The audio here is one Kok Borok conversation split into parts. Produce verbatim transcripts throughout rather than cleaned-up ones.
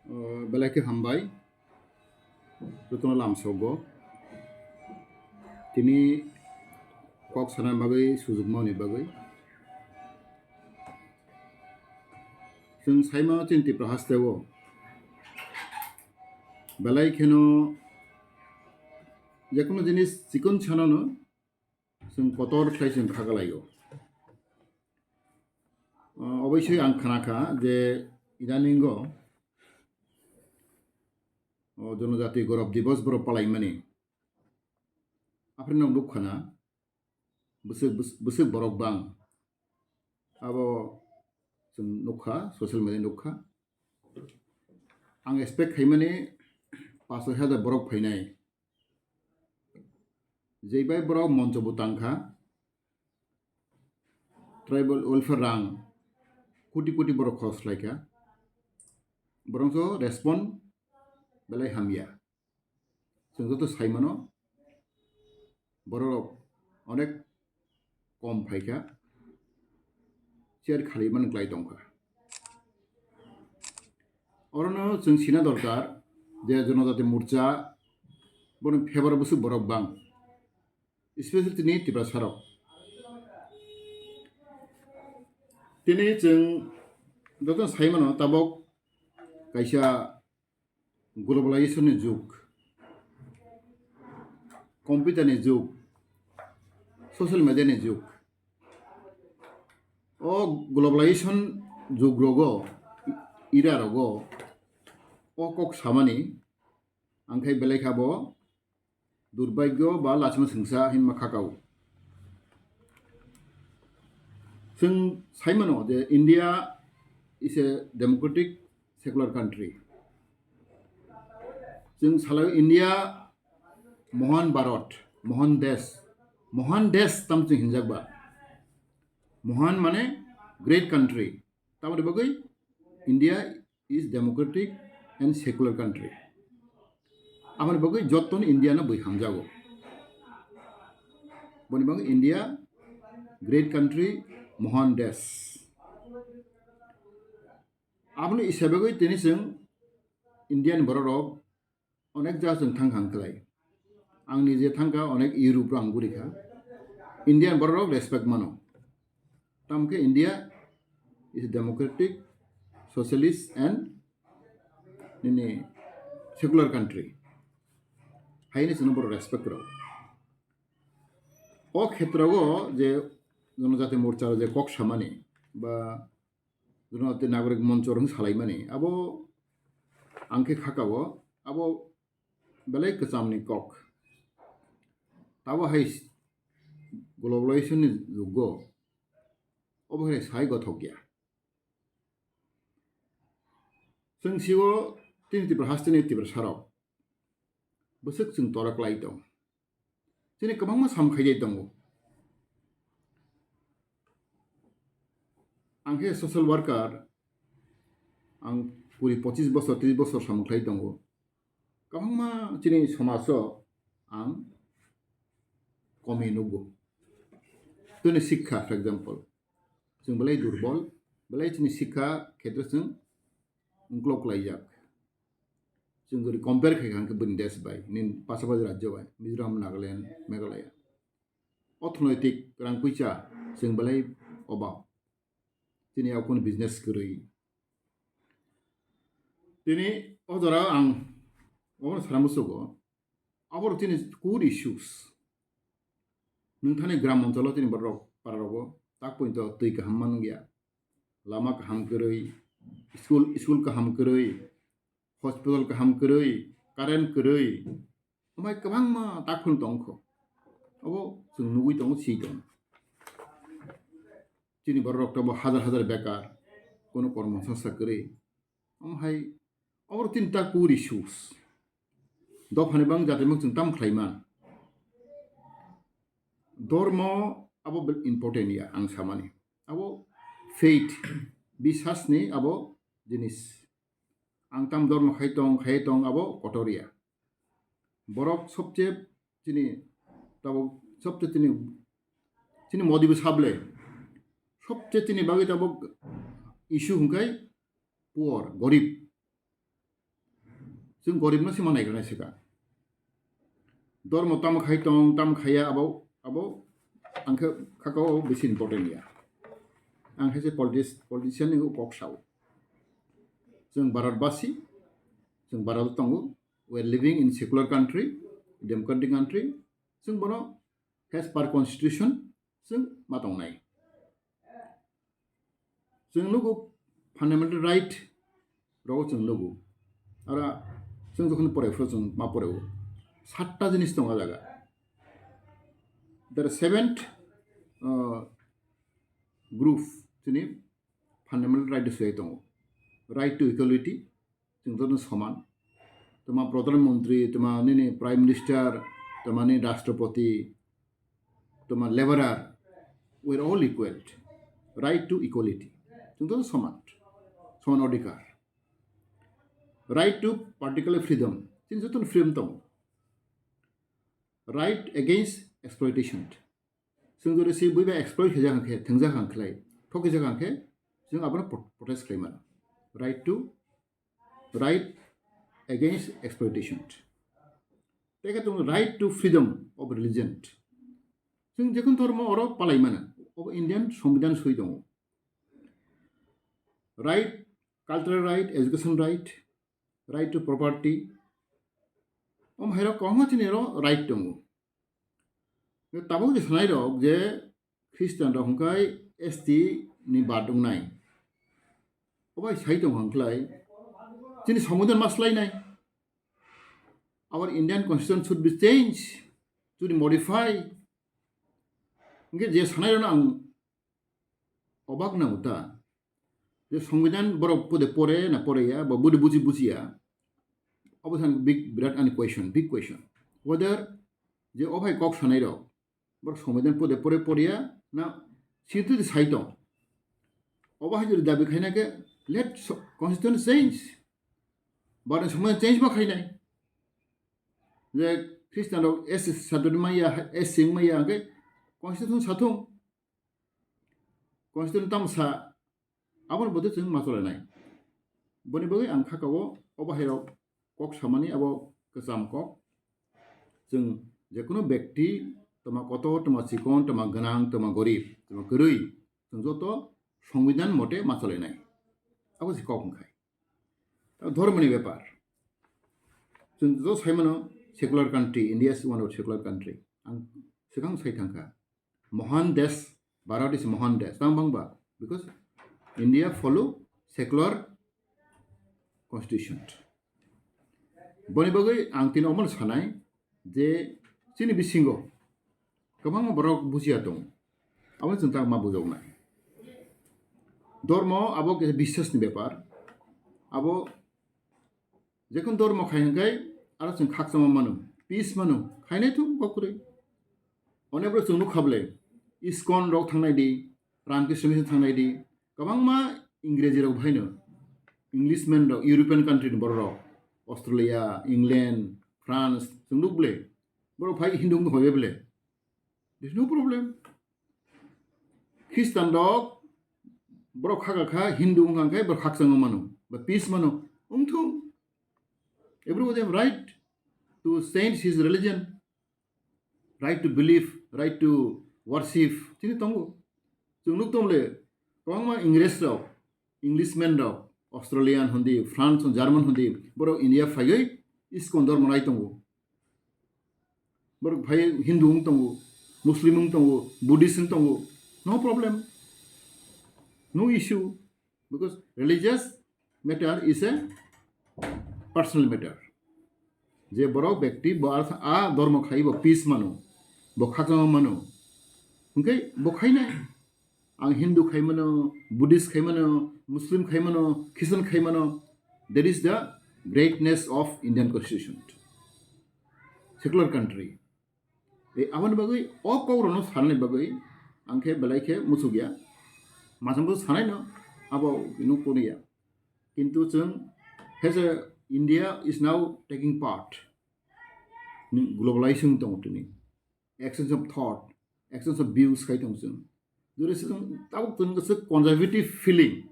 O, belai khe hambai, jotono lamsogo. Tini kok sana bagwi, sujukmani bagwi. Chwng saima chini Tripura hasteo belai kheno jekunu jinis chikon sanano chwng kotor khlai chwng khagalaio. O, oboisoi ang khnakha je idaningo o, Jonojati Gorab Divas borok palaimani. Aphre nok nukkhana, bwswk, bwswk, bwswk borok bang. Abo chwng nukha, social media nukha. Ang expect khaimani pash soi hajar borok phainai. Jeibai borok moncho bo tangkha, tribal welfare rang koti koti borok khorok khlaikha. Borokso respond belai hamya. Chwng joto saimano, bororok onek kom phaikha, chair khali man klai tongkha. Orono chwng sina dorkar je Jonojati Morcha boni favour bwswk borok bang, especially tini Tiprasarok. Tini chwng joto saimano tabok kaisa globalization ni jug, computer ni jug, social media ni jug. O globalization jug rogo, era rogo, o kok samani, angkhai belai kha bo durbagyo ba lachima sengsa hinma khakao. Chwng saimano je India is a democratic secular country. Chwng salaio India Mohan Bharat, Mohan Desh, Mohan Desh tam chwng hinjak ba. Mohan mane great country. Tamoni bagwi India is democratic and secular country. Aboni bagwi jottoni India no bui hamjago. Boni bagwi India great country, Mohan Desh. Aboni isa bagwi tini chwng Indian bororok onek jaga chwng thang thang khlai. Ang nije thangkha onek Europe rok ang gurikha. Indian bororok respect mano. Tamkhe India is democratic, socialist and nini secular country. Haini chwngno borok respect rw. O khetrogo je Jonojati Morcha je kok samani ba Jonojati Nagorik Moncho rok salaimani abo ang khe khakao abo belai kwchamni kok. Tabo hai globalization ni jugo obo hai sai gothok ya. Chwng sio tini Tripura hasteni Tiprasarok bwswk chwng tora klai tong. Chini kwbangma sam khaijai tongo. Ang khe social worker, ang kuri pochis bosor, tris bosor samung khlai tongo. Kwbangma chini somajo ang komi nugo. Tini sikha, for example, chwng belai durbol, belai chini sikha khetre chwng ungklok klaijak. Chwng jodi compare khai kha hwnkhe bini desh bai, nini pasapasi rajyo bai, Mizoram, Nagaland, Meghalaya. Orthonoitik rang puisa chwng belai obab. Chini abo kunu business kwrwi. Tini o jora ang obono sana musugo. Aboro chini core issues. Nwng thani gram oncholo chini borok pararogo tak pointo twi kaham man wngya. Lama kaham kwrwi, school, school kaham kwrwi, hospital kaham kwrwi, current kwrwi, amai kwbangma takhun tongkho. Abo chwng nugwi tongo, swi tongo. Chini borok rok tobo hajar hajar bekar, kono kormo sasa kwrwi. Omo hai, abo chini ta core issues. Dophani bang jati bang chwng tam khlai man. Dormo abo important ya ang samani. Abo faith, bisas ni abo jinis. Ang tam dormo khai tong, khai tong abo kotor ya. Borok sobche chini, tabuk sobche chini, chini Modi bo sable. Sobche chini bagwi tabuk issue hwnkhe poor, gorib. Chwng goribno se ma naigra nai se kha. Dormo tamo khai tong, tamo khaiya, abo, abo ang khe khakao bisi important ya. Ang khe se politis-, politician ni kok sao. Chwng Bharat basi, chwng Bharat tongo, we are living in secular country, democratic country, chwng bono as per constitution chwng ma tongnai. Chwng nugo fundamental right rogo chwng nugo. Aro chwng jokhon porai phuru chwng ma poreo. Satta jinis tongo o jaga. There are seventh, uh, group chini fundamental right soi tongo. Right to equality, chwng joto soman. Toma Pradhan Mantri, toma nini Prime Minister, toma nini Rashtrapati, toma laborer, we are all equal. Right to equality. Chwng joto soman. Soman odhikar. Right to particular freedom. Chini joto freedom tongo. Right against exploitation. Chwng jodi se buiba exploit khaijak hwnkhe, thwngjak hwnkhe, thokijak hwnkhe, chwng abono pro-, protest khlai mano. Right to, right against exploitation. Tei khe tongo right to freedom of religion. Chwng jekun dhormo oro palai mano. Obo Indian Songbidan soi tongo. Right, cultural right, education right, right to property. Om hairok kwbangma chini oro right tongo. Tabuk je sanai rok je Christian rok hwnkhe S T ni bad wngnai. Obai sai tong hwnkhlai chini Songbidan ma swlainai. Our Indian constitution should be changed, should be modified. Hwnkhe je sanai rokno ang obak nango ta. Je Songbidan borok pode pore na pore ya, ba budi buji buji ya. Obo san big, birat ani question, big question. Whether je obai kok sanai rok, borok Songbidan pode pore pore ya, na situ di sai tong. Obo hai jodi dabi khaina khe, let so-, constitution change. Borok Songbidan change ma khainai. Je Christian rok S C Saturday ma ya, S C ma ya, hwnkhe constitution sathung. Constitution tamo sa, aboni bodol chwng ma cholainai. Boni bagwi ang khakao obo hairok kok samani abo kwcham kok. Chwng jekunu bekti, toma kotor, toma chikon, toma gwnang, toma gorib, toma kwrwi, chwng joto Songbidan mote ma cholainai. Abo se kok wngkhai. Tei dhormoni bepar. Chwng joto sai mano secular country, India is one of secular country. Ang swkang sai thangkha. Mohan Desh, Bharat is Mohan Desh. Tamo bangba? Because India follow secular constitution. Boni bagwi ang tini omo sanai je chini bisingo kwbangma borok bujiya tongo. Abo chwng tak ma bujoknai. Dhormo abo khe biswasni bepar. Abo Jekon dormo khai hwnkhe aro chwng khakchangma mano, peace mano, khainai thung bokhorwi. One borok chwng nukha bwle, ISKCON rok thangnai di, Ramkrishna Mission thangnai di, kwbangma Ingreji rok bahaino, Englishman rok, European country ni borok rok, Australia, England, France, chwng nuk bwle, borok phai Hindu wngwi hoi bwle. There's no problem. Christian rok borok khaka kha, Hindu wngkha khe borok khakchangma mano, ba peace mano, wngthung. Everybody have right to change his religion, right to believe, right to worship, chini tongo. Chwng nuk tong le, kwbangma Ingres rok, Englishman rok, Australian hondi, France, German hondi, borok India phaiwi ISKCON dormo nai tongo. Borok phai Hindu wng tongo, Muslim wng tongo, Buddhist wng tongo, no problem, no issue, because religious matter is a personal matter. Je borok bekti bo ar a dormo khai bo peace mano, bo khakchangma mano, hwnkhe bo khainai. Ang Hindu khai mano, Buddhist khai mano, Muslim khai mano, Christian khai mano. That is the greatness of Indian Constitution. Secular country. E, aboni bagwi o kokrokno sanani bagwi ang khe belai khe muchukya. Masa muchuk sanai no abo nuk kuniya. Kintu chwng, as a India is now taking part. Ni globalization tong tini. Exchange of thought, exchange of views khai tong chwng. Jodi se chwng tabuk chwng se conservative feeling,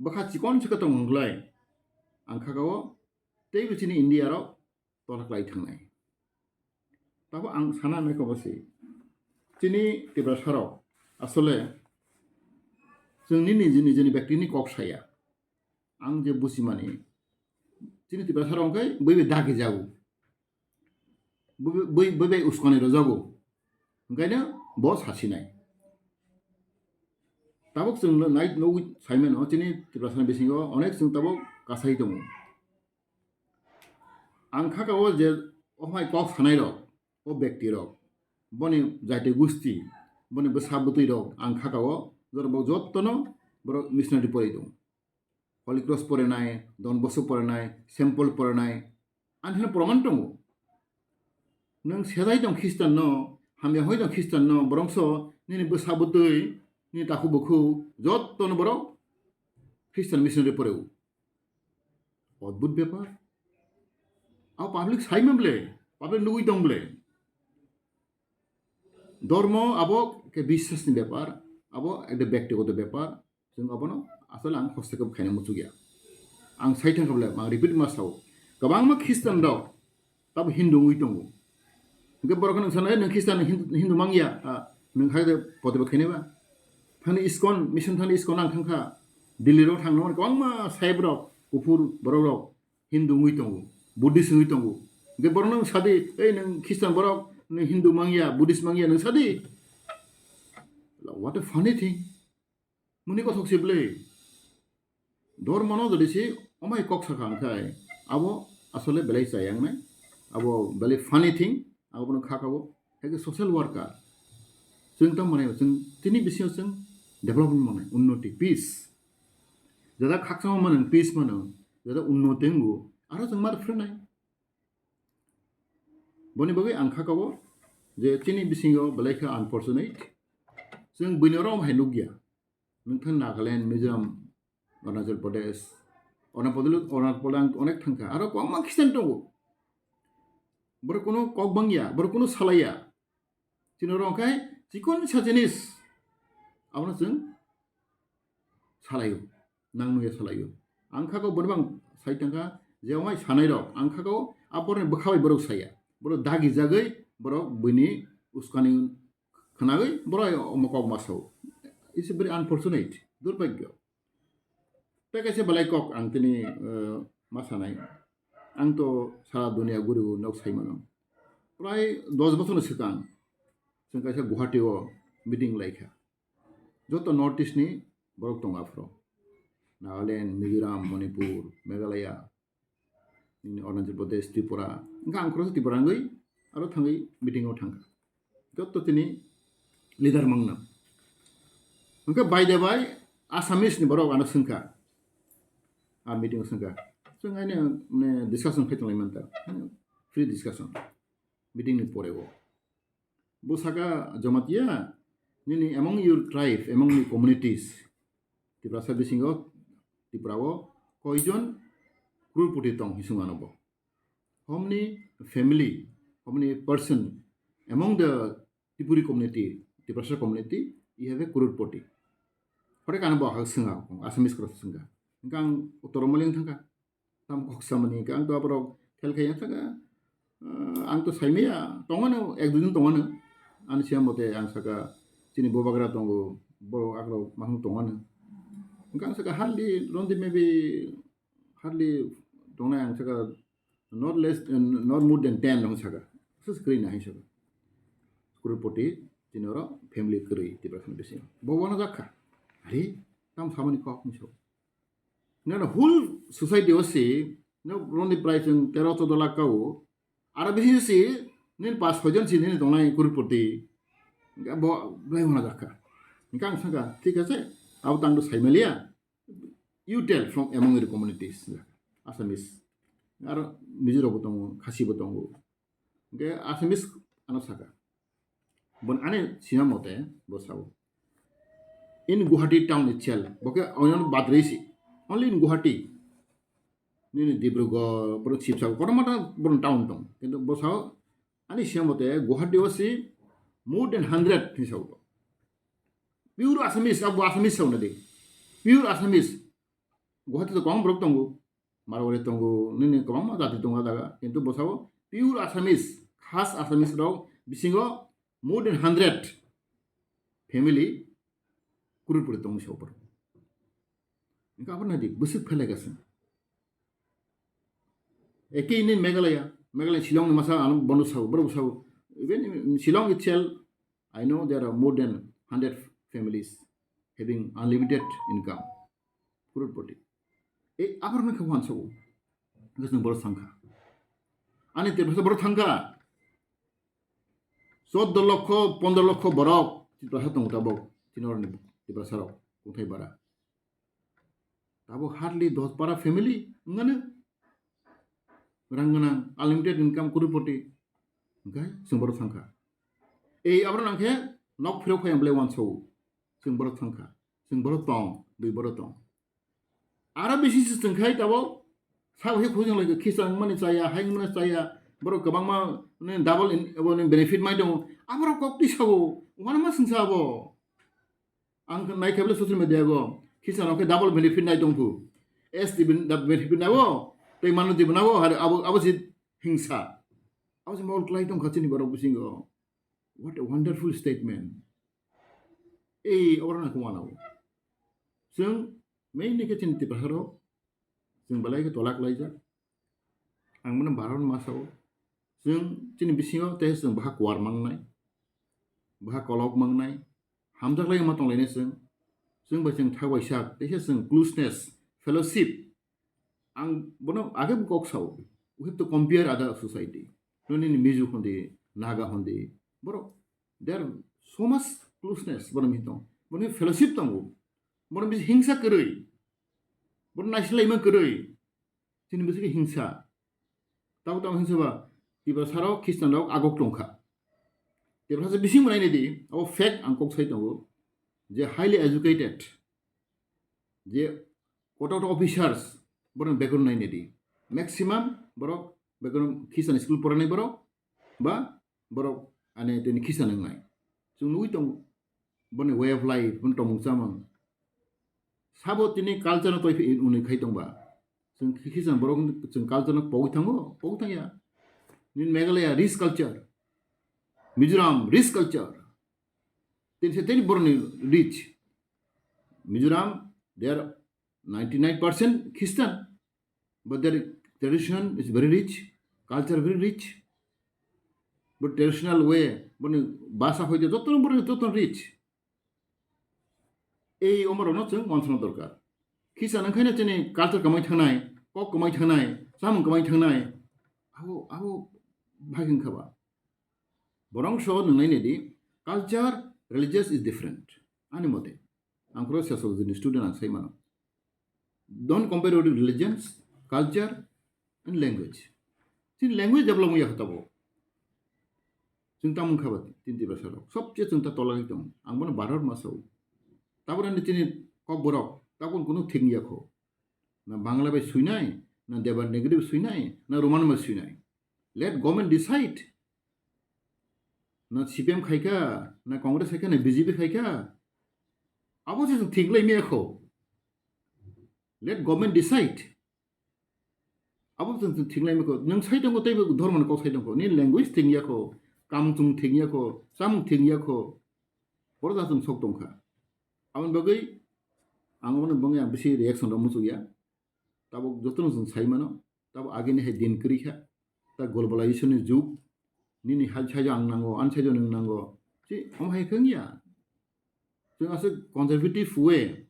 bwkha chikon se tong hwnglai, ang kha o teibo chini India rok tola klai thangnai. Tabo ang sana nai kobo se. Chini Tiprasa rok asole chwng nini nijini bektini kok saya. Ang je busimani chini Tiprasa rok khe bui bai dagi jago. Bui bai uskani rojago. Hwnkhaino bo sasinai. Tabuk chwng nai nugwi saimano chini Tiprasa ni bisingo onek chwng tabuk kasai tongo. Ang kha ka o je o hai kok sanai rok, o bekti rok, boni jaiti gusti, boni bwsa bwtwi rok ang kha ka o jorbo jottono borok missionary pori tongo. Holy Cross porinai, Don Bosco porinai, Saint Paul porinai, ani hwnwi proman tongo. Nwng sejai tong Khristan no, hamya hoi tong Khristan no, borokso nini bwsa bwtwi, nini takhuk bukhuk, jottono borok Khristan missionary poreo. Odbhut bepar. Abo public saima ble, public nugwi tong ble. Dhormo abo ke biswasni bepar, abo ekta bektigoto bepar. Chwng abono asole ang hoste khe khaina muchukya. Ang sai thangkha ble, ang repeat ma sao. Kwbangma Khristan rok tabo Hindu wngwi tongo. Hwnkhe borok nung sana, "Nung Khristan, Hindu, Hindu mangya, ah, nung hai de potiba khainai ba?" Thani ISKCON, mission thani ISKCON ang thangkha. Delhi rok thangno kwbangma saib rok, kuphur borok rok Hindu wngwi tongo, Buddhist wngwi tongo. Hwnkhe borok nung sadi, "Ei nung Khristan borok, nung Hindu mangya, Buddhist mangya, nung sadi." What a funny thing. Muni kothok se bwlwi. Dhormono jodi se omai kok sakha hwnkhe abo asole belai chaya wngnai. Abo belai funny thing, abo bono kha kabo. Hai khe social worker. Chwng tamo manai chwng tini bisingo chwng development manai, unnoti, peace. Jada khakchangma mano, peace mano, jada unnoti wngo, aro chwng mar phirnai. Boni bagwi ang kha kabo je chini bisingo belai khe unfortunate. Chwng buino rom hai nukya. Nungthang Nagaland, Mizoram, Arunachal Pradesh, Arunachal Pradesh, Arunachal Pradesh ang onek thangkha. Aro kwbangma Khristan tongo. Borok kuno kok bangya, borok kuno salaiya. Chini oro khe chikon sa jinis abono chwng salaio, nang nungya salaio. Ang kha kok borok bang sai tangkha je omai sanai rok, ang kha kok aporni bwkha bai borok saya. Borok dagi jagwi borok buini uskani khwnagwi borok omo kok ma sao. It's very unfortunate, durbhagyo. Tei kaisa belai kok ang tini, eh, ma sanai. Ang to sara dunia guriwi nok sai mano. Prai dos bochorni swkang chwng kaisa Guwahati o meeting lai kha. Joto North East ni borok tongo aphuru. Nagaland, Mizoram, Manipur, Meghalaya, nini Arunachal Pradesh, Tripura. Hwnkhe ang khoroksa Tripura wngwi aro thangwi meeting o thangkha. Joto tini leader mangno. Hwnkhe by the by Assamese ni borok ano swngkha. A meeting o swngkha. Swng aini, mane, discussion khai tonglai manta. Free discussion. Meeting ni pore o. Bo saka, Jamatia, nini among your tribe, among your communities, Tiprasa bisingo, Tripura o koijon crorepoti tong hisung ano bo? How many family, how many person among the Tripuri community, Tiprasa community, you have a crorepoti? Hore kano bo hak swnga, Assamese cross swnga. Hwnkhe ang uttor o mali wng thangkha. Tam kok samani hwnkhe ang to aborok khel khai yang saka, ah, ang to saimaya, tongano, ek dui jon tongano. Ani siya mote ang saka, chini bobagra tongo, borok akrok mahung tongano. Hwnkhe ang saka hardly, Rondi maybe hardly tongnai ang saka, not less, not more than ten ang saka. Sus kwrwi na hai saka. Crorepoti, chini oro family kwrwi, Tiprasa ni bisingo. Bo wano jakha. Are, tam samani kok ni so. Nang whole society o si, no, Rondi prai chwng tero chodo lakh ka o. Aro bisi si, nini pas soi jon si nini tongnai crorepoti. Bo belai wano jakha. Hwnkhe ang sakha, thik ache, abo tang do saimaliya. You tell from among your communities. Assamese. Aro Mizo rok bo tongo, Khasi bo tongo. Hwnkhe Assamese ano sakha. Bon ani sina mote bo sao. In Guwahati town itself, bo khe oino bad rwi si. Only in Guwahati. Nini Dibrugarh, boro Sibsagar, kotorma ta boro town tong. Kintu bo sao, ani sina mote Guwahati o si more than hundred hinwi sao. Pure Assamese, abo Assamese sao na di. Pure Assamese. Guwahati to kwbang borok tongo. Marwari tongo, nini kwbangma jati tongo ah jaga. Kintu bwsao pure Assamese, khas Assamese rok bisingo more than hundred family Kurupuri tongo se opor. Engkha abo naidi, bwswk phelai ka chwng. Eke ini Meghalaya, Meghalaya Shillong ni masa ano bono sao, borok sao. Even in Shillong itself, I know there are more than hundred families having unlimited income. Crorepati. E aborok no khe wansao. Hwnkhe chwng borok thangkha. Ani Tiprasa borok thangkha. Choddo lokho, pondro lokho borok Tiprasa tongo tabok. Chini oroni Tiprasa rok, kungthai bara. Tabok hardly dos para family, wngmano. Rang gwnang, unlimited income, crorepati. Hwnkhe chwng borok thangkha. Ei aborok nangkhe nok phirok phai ang belai wansao. Chwng borok thangkha. Chwng borok tong, bui borok tong. Aro bisi se chwng khai tabok sabo he khujang lai khisa wngmani chaya, hai wngmani chaya. Borok kwbangma, ne, double in, abo ni benefit mai tongo. Aborok kok twi sabo, uanama chwngsa abo. Ang naikhe bele social media go, khisa rok khe double benefit nai tongphu. S T ben-, da benefit nai o, tei mano di bana o, hari abo, abo si hingsa. Abo si mol klai tongkha chini borok bisingo. What a wonderful statement. Ei, oro na kuma nao. Chwng mainly khe chini Tiprasa rok, chwng belai khe tola klaijak. Ang bono Bharat ma sao. Chwng chini bisingo tei chwng baha kuar mangnai, baha kolok mangnai, hamjak lai ma tonglainai chwng. Chwng bai chwng thak bai sak, teisa chwng closeness, fellowship. Ang bono age bo kok sao. We have to compare other society. Nini Mizo hondi, Naga hondi. Borok, there are so much closeness, borok mi tong. Borok fellowship tongo. Borok mi hingsa kwrwi. Borok naisilai ma kwrwi. Chini bisiki hingsa. Tabo tamo hingsa ba, Tiprasa rok, Khristan rok agok tongkha. Tiprasa bising mwnai nidi, abo fact ang kok sai tongo. Je highly educated, je kotor officers, borok background nai nidi. Maximum borok background Khristan school poranai borok, ba borok ani tini Khristan wngnai. Chwng nugwi tongo. Boni way of life, boni tongmung chamung. Sabo tini culture no toi phi unui khai tongba. Chwng khi-, khisan borok chwng culture no pogwi thango, pogwi thangya. Nini Meghalaya rich culture. Mizoram rich culture. Tini se tini boroni rich. Mizoram, they are ninety-nine percent Christian. But their tradition is very rich, culture very rich. But traditional way, boni basa hoite joto boni joto rich. Ei omorokno chwng wansana dorkar. Khisan wngkhaino chini culture kwmai thangnai, kok kwmai thangnai, chamung kwmai thangnai. Abo, abo bhaging khaba. Borong so nwngnai nedi, culture, religious is different. Ani mote. Ang khoro sociology ni student ang sai mano. Don't compare with religions, culture and language. Chini language develop wngya kho tabuk. Chwng tamo wngkha ba tini Tiprasa rok. Sobse chwng ta tola tongo. Ang bono Bharat ma sao. Tabuk ani chini kok borok, tabuk kunu thik ya kho. Na Bangla bai suinai, na Devanagari bai suinai, na Roman bai suinai. Let government decide. Na C P M khaikha, na Congress khaikha, na B J P khaikha. Abo se thik lai mekho. Let government decide. Abo se thik lai mekho. Nang sai tongkho tei dhormo ni kok sai tongkho. Ni language thik ya kho. Kam chung thik ya kho. Sam thik ya kho. Boro da chung sok tongkha. Aboni bagwi ang aboni bagwi ang bisi reaction rok muchuk ya. Tabuk jotono chwng sai mano, tabuk agini hai din kwrwi kha, ta globalization ni jug, nini hai saijo ang nango, ani saijo nwng nango, si omo hai khe wngya. Chwng aswk conservative way,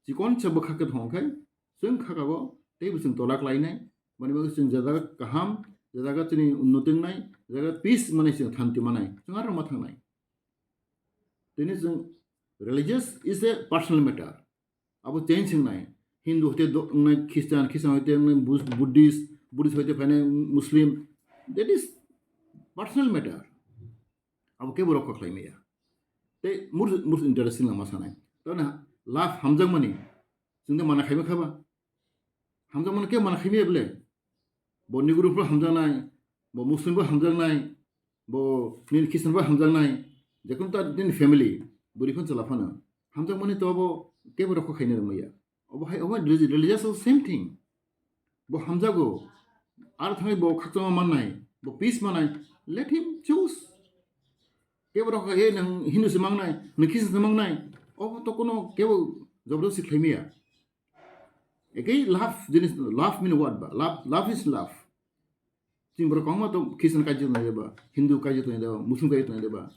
chikon se bwkha khe thong khai, chwng kha kabo teibo chwng tola klainai, boni bagwi chwng je jaga kaham, je jaga chini unnoti wngnai, je jaga peace manai chwng thanti manai, chwng aro ma thangnai. Tini chwng religious is a personal matter. Abo change wngnai. Hindu hoite do-, wngnai Christian, Christian hoite wngnai Bud-, Buddhist, Buddhist hoite phainai Muslim. That is personal matter. Abo kebo rokha khlai maya. Tei mur, mur interesting lama sanai. Tawna love hamjakmani. Chwngde mana khaima khaba. Hamjakmani ke mana khaimaya bele. Bo Negro pho hamjaknai, bo Muslim pho hamjaknai, bo nini Christian pho hamjaknai, jekun ta nini family, bwrwi phano chwla phano. Hamjakmani to abo kebo rokho khaina rwmaya. Obo hai, obo relig-, religious o same thing. Bo hamjago. Ar thangwi bo khakchangma mannai, bo peace mannai. Let him choose. Kebo rok, "He, nang Hindu se mangnai, nang Christian se mangnai." Obo to kono kebo jabardasti khlaimaya. Ekei love jinis, love mean what ba? Love, love is love. Chini borok kwbangma to Christian kaijaknai ba, Hindu kaijaknai ba, Muslim kaijaknai ba.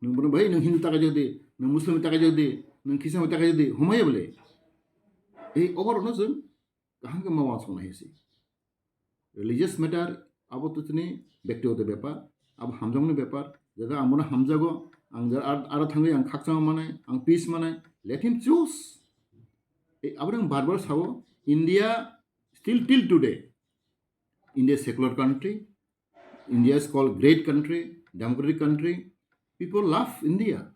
Nwng bono bai nwng Hindu ta kaijak di, nwng Muslim ta kaijak di, nwng Christian ta kaijak di, homaya bole. Ei oborokno chwng kaham khe ma uansuknai se. Religious matter abo to chini bektigoto bepar, abo hamjakmani bepar. Jeda ang bono hamjago, ang jera ar, aro thangwi ang khakchangma manai, ang peace manai, let him choose. Ei abo ang bar bar sao, India still till today, India is secular country, India is called great country, democratic country. People love India.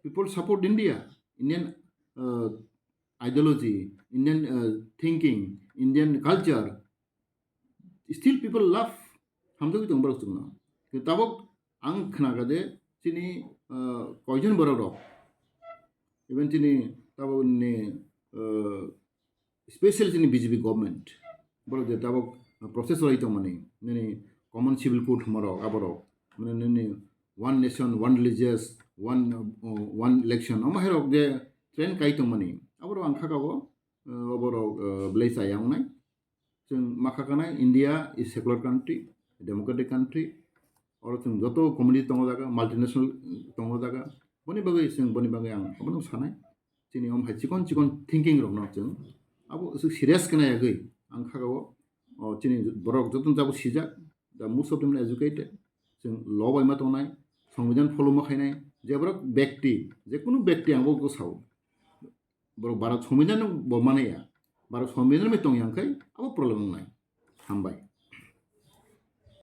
People support India, Indian uh, ideology, Indian uh, thinking, Indian culture. Still people love. Hamjagwi tong borok chwngno. Tabok ang khnaga je chini uh, koijon borok rok, even chini tabok ni uh, special chini B J P government, borok je tabok process rwlai tongmani, nini common civil code hwnmarok aborok, mane nini one nation, one religious, one uh, one election, omo hairok je trend kai tongmani, aborok ang khakao uh, oborok uh, belai chaya wngnai. Chwng ma khakanai India is secular country, democratic country. Oro chwng joto community tongo jaga, multinational tongo jaga. Boni bagwi chwng boni bagwi ang abono sanai. Chini om hai chikon chikon thinking rokno chwng abo aswk serious khe nayagwi ang khakao, o chini borok joto jabo sijak, the most of them educated. Chwng law bai ma tongnai, songbidhan follow ma khainai, je borok bekti, je kunu bekti ang bo sao. Borok Bharat Sombidhan bo manaya. Bharat Sombidhan bai tong yang khai abo problem wngnai. Hambai.